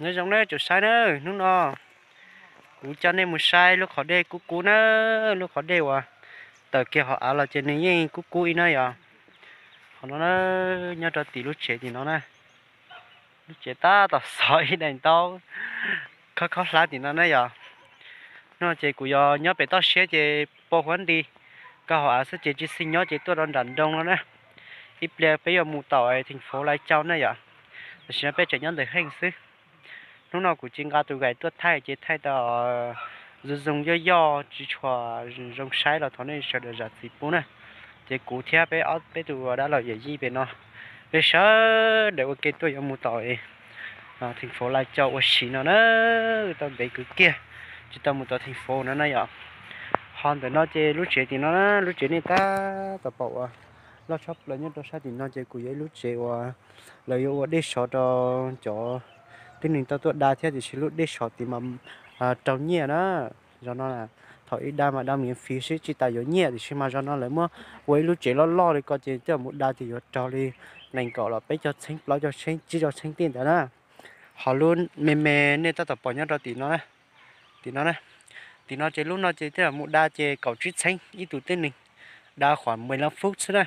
Nyob zoo na tsoom saib na, hnub no kuv coj nej mus saib lub qhov dej kub kub na, lub qhov dej uas tawm kiag hauv av los ces nws yeej kub kub ib na yom. Qhov no na, nyob rau tim lub tsev tim no na, lub tsev tab tom xov ib daim ntaub khob khob hlab tim no na yom. No ces kuv yuav nyob pem toj siab ces pos huab nti, kaw hauv av xwb ces tsis xis nyob ces tuaj rau nram nroog no na. Ib pliag peb yuav mus tom theem fauv Lais Cau na yom, tam sim no peb tseem nyob ntawm heej xwb. Hnub no kuv tsis nqa tus gais tuaj thaij ces thaij tau zoo zoo yoj yoj tsis tshua zoo saib los thov nej sawv daws zam txim pub na. Ces kuv thiab peb ob peb tus dab laug yawm yij pem no, peb sawv daws ua ke tuaj yuav mus tom theem fauv Lais Cau ua si no na, tau ntev kwv kiag tsis tau mus tom theem fauv no na yom. Ho ntawm no ces lub tsev tim no na, lub tsev nej tab tom pom uas loj tshaj plaws nyob rau sab tim no ces kuv yog ib lub tsev uas lawv yuav ua dej sov rau cov tib neeg tau tuaj da thiab tiam sis lub dej sov tim mas raug nyiaj na. Zos no thaum ub da mas da miễn phí xwb tsis tas yuav nyiaj tiam sis mas zos no lawv muab ua ib lub tsev loj loj li ko ces twb mus da ces yuav raug li nees nkaum los peb caug txheeb plaub caug txheeb tsib caug txheeb tej ntawd na. Ho lub me me nej tab tom pom nyob rau tim no na, tim no na, tim no ces lub no ces twb mus da ces kaum tsib txheeb ib tug tib neeg, da khuam mười lăm phút xwb na.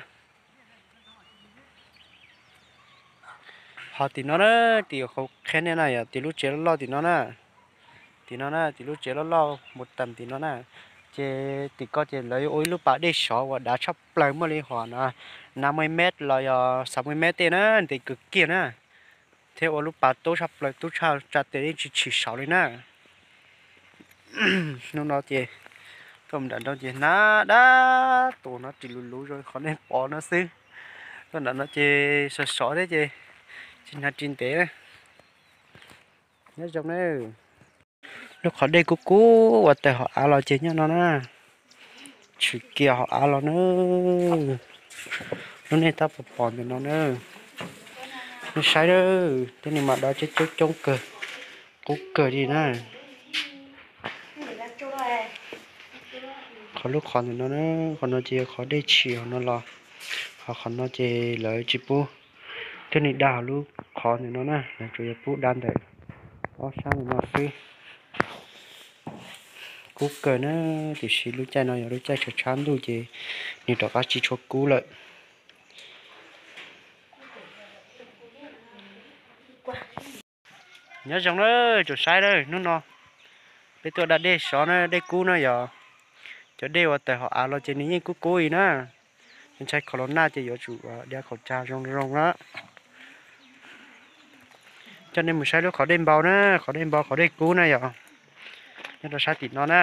Ho tim no na, tim qhov qhia nej na yog tim lub tsev loj loj tim no na, tim no na, tim lub tsev loj loj mus tag tim no na, ces tim ko ces lawv yuav ua ib lub pas dej sov uas dav tshaj plaws muaj li hom na, năm mươi mét los yog sáu mươi mét tej na, ntev kwv kiag na, thiab ua lub pas tub tshaj plaws tub tshaj tsa tes yeej tsis tshis saud li na. Hnub no ces tuaj nram no ces hnav dab tus no ris luv luv zoo qhov nej pom no xwb. Tuaj nram no ces sov sov thiab ces tsis hnav ris ntev. Nyob zoo na. Lub qhov dej kub kub uas tawm hauv av los ces nyob no na. Tshwm kiag hauv av los na. Lub nej tab tom pom ntawm no na. Nej saib, tej neeg mas da coob coob kawg, qub kawg li na. Qhov lub qhov ntawm no na, qhov no ces yog qhov dej tshwm hauv no los, ho qhov no ces lawv tsis pub tej neeg da hauv lub qhov ntawm no na, lawv tsuas yog pub da ntawm ob sab ntawm no xwb. Kub kawg na, tiam sis lub caij no yog lub caij tshav tshav ntuj ces nws rov qab tsis tshua kub lawm. Nyob zoo na, tsoom saib na, hnub no peb tuaj da dej sov na, dej kub na yog cov dej uas tawm hauv av los ces nws yeej kub kub li na. Ntshai khov los naj ces yuav tsum diav khẩu trang zoo zoo na. Coj nej mus saib lub qhov dej npau na, qhov dej npau qhov dej kub na yog nyob rau sab tim no na.